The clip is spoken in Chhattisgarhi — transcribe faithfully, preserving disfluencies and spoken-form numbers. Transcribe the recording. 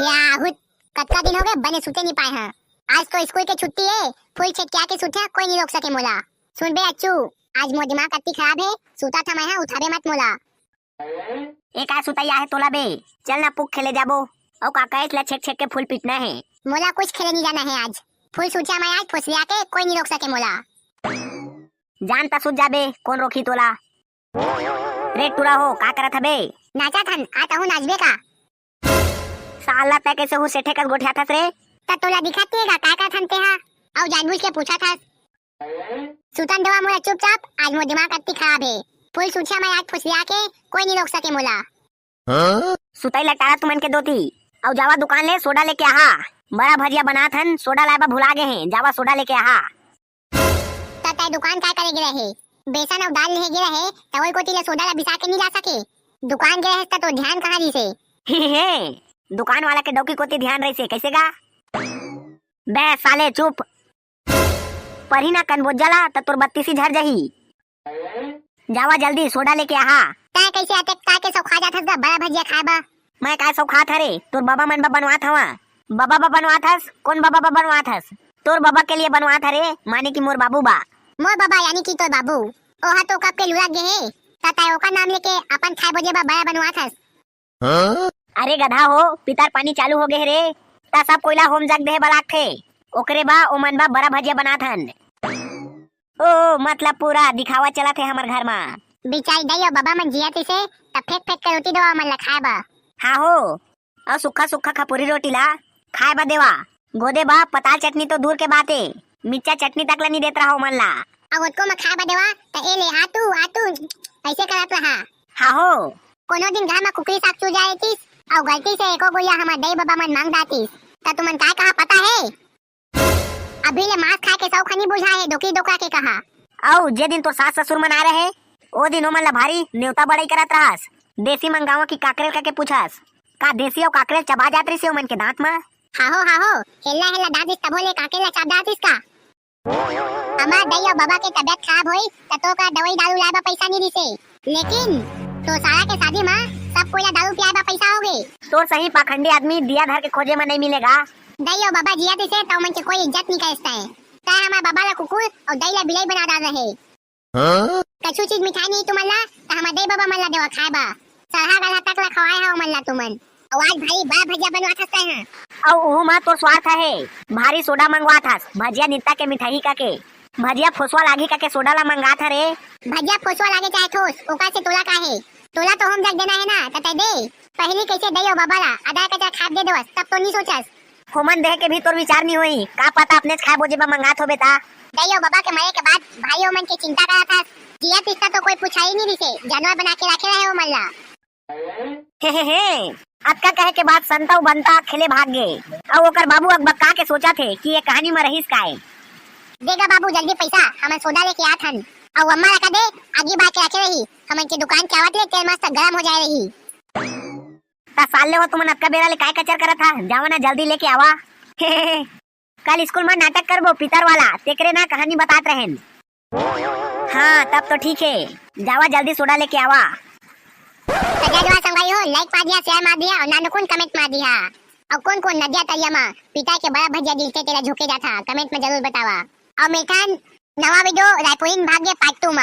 या हुत, कतका दिन हो गए बने सुते नहीं पाए हैं। आज तो स्कूल के छुट्टी है, फूल छेटकिया के सुते, कोई नहीं रोक सके मोला। सुन बे अच्छू, आज मोर दिमाग अति खराब है, सुता था मैं, हाँ, उठाबे मत मोला। ए का सुतैया है तोला बे? चल ना पुक खेले जाबो। अउ का कहेस ला छेक छेक के फूल पीटना है। मोला कुछ खेले नहीं जाना है आज। फूल सूटिया मैं आज फुसलिया के कोई नहीं रोक सके मोला। जान त सुत जाबे, कौन रोकी तोला? रे टुरा हो, का करत हबे? नाचा थन, आ तहु नाचबे का? साला तै कैसे हु सेठे कस गोठियाथस रे? त तोला दिखत नहीं का, का करत हन तेहा? अउ जानबूझ के पूछत हस। सुतन देवा मोला चुपचाप, आज मोर दिमाग अति खराब है। फूल सूटिया मैं आज फुसलिया के कोई नहीं रोक सके मोला। हाँ? सुतई लटारा तुमन के दोती। अउ जावा दुकान ले सोडा लेके आहा। बड़ा भजिया बनात हन, सोडा लाए बा भुला गे हैं, जावा सोडा लेके आहा। त तै दुकान काय करे गे रहे? बेसन अउ दाल लेहे गे रहे, त ओई कोती ले सोडा ला बिसा के नहीं ला सके। दुकान गे रहे त तो ध्यान कहाँ दिसे? हे, दुकान वाला के डौकी कोती ध्यान रहिसे, कैसे गा? बे साले चुप। परही ना कनबोजा ला, त तोर बत्तीसी झर जही। जावा जल्दी सोडा लेके आहा। तै कैसे अतेक का के सौखा जाथस गा बड़ा भजिया खाए बा? मैं काय सौखात हरे? तोर बबा मन बा बनवात हवा। बबा बा बनवात हस? कौन बबा बा बनवात हस? तोर बबा के लिए बनवात हरे, माने कि मोर बाबू बा। मोर बबा यानी कि तोर बाबू? ओहा तो कब के लुरा गे हे, त तै ओकर नाम लेके अपन खाए बोजे बा बड़ा बनवात हस। हाँ? अरे गधा हो, पितर पानी चालू हो गे रे, त सब कोइला होम जग देहे बलाक थे। ओकरे बा ओमन बा बड़ा भजिया बनात हन। ओ, मतलब पूरा दिखावा चलत हे हमर घर मा। बिचारी दाई अउ बबा मन जियत रिसे, त फेंक फेंक के रोटी देवा ओमन ला खाए बा। हाँ हो, अउ सुक्खा सुक्खा खपुरी रोटी ला खाए बा देवा। गोदे बा पताल चटनी तो दूर के बात हे, मिर्चा चटनी तक ला नहीं देत रहा ओमन ला। अउ ओतको म खाए बा देवा, त ए ले, आ तू, आ तू, ऐसे करत रहा। हाँ हो। कोनो दिन घर म कुकरी साग चुर जाए रहितिस, अउ गलती से एको गोइया हमर दाई बबा मन मांग डारतिस, त तुमन काय कहा पता हे? अभी ले मांस खाए के शौक नहीं बुझा हे, डोकरी डोकरा के कहा। अउ जे दिन तोर सास ससुर मन आए रहे, ओ दिन ओमन ला भारी नेवता बड़ई करत रहस। देसी मंगावा कि काकरेल कके पूछस। का देसी अउ काकरेल चबा जात रहिसे ओमन के दांत म? हाहो, हाहो, हेल्ला हेल्ला दांत दिस तभो ले काकरेल ला चाब डारतिस का? हमार दाई अउ बबा के तबियत खराब होई, त तो का दवाई दारू लाए बा पैसा नहीं दिसे। लेकिन तो साला के शादी मा सब कोई ला दारू पियाए बा पैसा हो गए। तोर सही पाखंडी आदमी दिया धर के खोजे मा नहीं मिलेगा। दाई अउ बबा जिया दिसे, त ओमन के कोई इज्जत नहीं करता है। तै हमार बबा ला कुकुर अउ दाई ला बिलाई बना डार रहे। हाँ? कछु चीज मिठाई नहीं तुमन ला, त हमर दाई बबा मन ला देवा खाए बा। सरहा गला तक ला खवाए हा ओमन ला तुमन। अउ आज भाई बड़ा भजिया बनवात हस तै हा। अउ उहू मा तोर स्वार्थ हे, भारी सोडा मंगवात हस, भजिया नित्ता के मिठाई कके। भजिया फोसवा लागी कके सोडा ला मंगात हरे। भजिया फोसवा लागे चाहे ठोस, ओकर से तोला का हे? तोला तो होम जग देना हे ना, त तै दे। पहली कैसे दाई अउ बबा ला अदाय कचरा खाए दे देवस, तब तो नहीं सोचस। होमन देह के भी तोर विचार नहीं होई, का पता अपनेच खाए बोजे बा मंगात होबे ता। दाई अउ बबा के मरे के बाद भाई ओमन के चिंता करत हस। जिया तिस्ता तो कोई पूछा ही नहीं रिसे, जानवर बना के रखे रहे ओमन ला। हे, हे, हे, अतका कहे के बाद संता अउ बंता खेले भाग गे। अउ ओकर बाबू अकबका के सोचत हे कि ये कहानी म रहिस काय। देगा बाबू जल्दी पैसा, हमन सोडा लेके आत हन। अउ अम्मा ला कह दे, आगी बार के रखे रही, हमन के दुकान के आवत ले तेल मस्त गरम हो जाए रही। त साले हो तुमन अतका बेरा ले काय कचर करत हा? जावा ना जल्दी लेके आवा। कल स्कूल म नाटक करबो पितर वाला, तेकरे ना कहानी बतात रहेन। हाँ, तब तो ठीक हे, जावा जल्दी सोडा लेके आवा। त जा जवा संगवारी हो, like मार दिया, share मार दिया अउ नानकुन comment मार दिया। अउ कौन कौन नदिया तरिया म पितर के बड़ा भजिया दिखथे तेला झोंके जाथा, comment म जरूर बतावा। अउ मिलथन नवा video रायपुरिन भाग्य part two म।